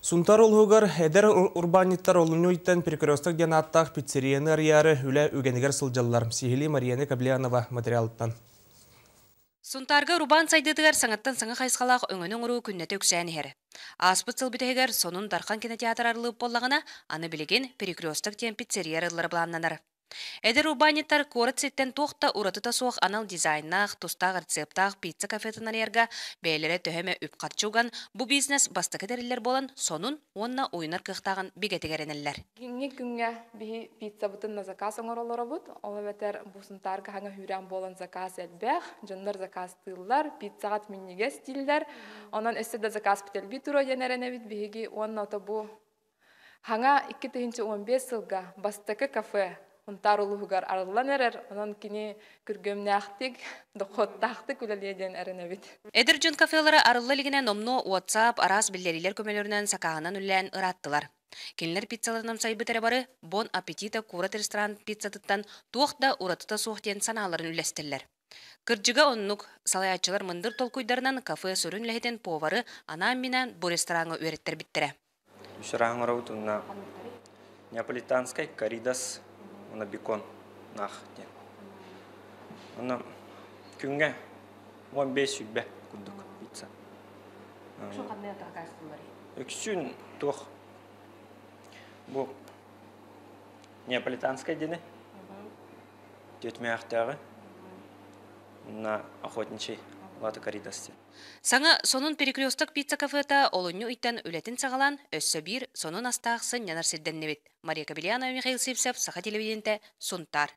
Сунтаар улууһугар эдэр урбаанньыттар олунньу ыйтан Перекресток диэн ааттаах пиццерияны арыйаары үлэ үгэнигэр сылдьаллар. Сиһилии Марияна Каблянова материалыттан. Сунтаарга урбаан сайдыытыгар саҥаттан саҥа хайысхалаах өҥөнү оҥоруу күннэтэ үксээн иһэр. Ааспыт сыл бүтэһигэр сонун Дархан кинотеатр арыллыбыт буоллаҕына, аны билигин Перекресток диэн пиццерия арыллара былааннанар. Эдэр урбаанньыттар куорат сиртэн туох да уратыта суох анал дизайннаах, тустаах рецептаах пицца кафетын арыйарга бэйэлэрэ төһө эмэ үп-харчы уган, бу бизнес бастакы тэриллэр буолан, сонун уонна уйунар кыахтааҕын бигэтик эрэнэллэр. Күҥҥэ күҥҥэ биһи пиццабытын на заказ оҥоролоробут. Ол эбэтэр бу Сунтаарга хаҥа үүрээн буолан заказ элбэх, дьоннор заказтыыллар, пиццаҕа минньигэс дииллэр. Онон өссө да заказ бүтэлбит туруо диэн эрэнэбит биһиги уонна ото бу Хаҥа 2015 сылга бастакы кафе Сунтаар улууһугар арыллан эрэр, онон кини күргүөмнээхтик, дохуоттаахтык үлэлиэ диэн эрэнэбит. Эдэр дьон кафелара арылла илигинэ номнуо WhatsApp араас биллэриилэр көмөлөрүнэн сакааһынан үлэлээн ырааттылар. Кинилэр пиццаларын амсайбыт эрэ бары Бон Аппетита куорат ресторан пиццатыттан туох да уратыта суох диэн санааларын үллэстэллэр. Кырдьыга оннук, салайааччылар мындыр толкуйдарынан кафе сүрүн үлэһитин повары анаан-минээн бу рестораҥҥа үөрэттэрбиттэрэ. Үс оҥоробут уонна неаполитанскай коридас уонна бекон наах диэн. Онно күҥҥэ 15 сүүрбэ курдук пицца. Үксүн туох бу неаполитанскай диэни түөтмээхтээҕи уонна охотничий лата коридас диэн. Саҥа сонун Перекресток пицца кафета олунньу ыйтан үлэтин саҕалаан, өссө биир сонун астаах сынньанар сирдэннибит. Мария Кабельянова, Михаил Сивцев, Саха телевидениетэ, Сунтаар.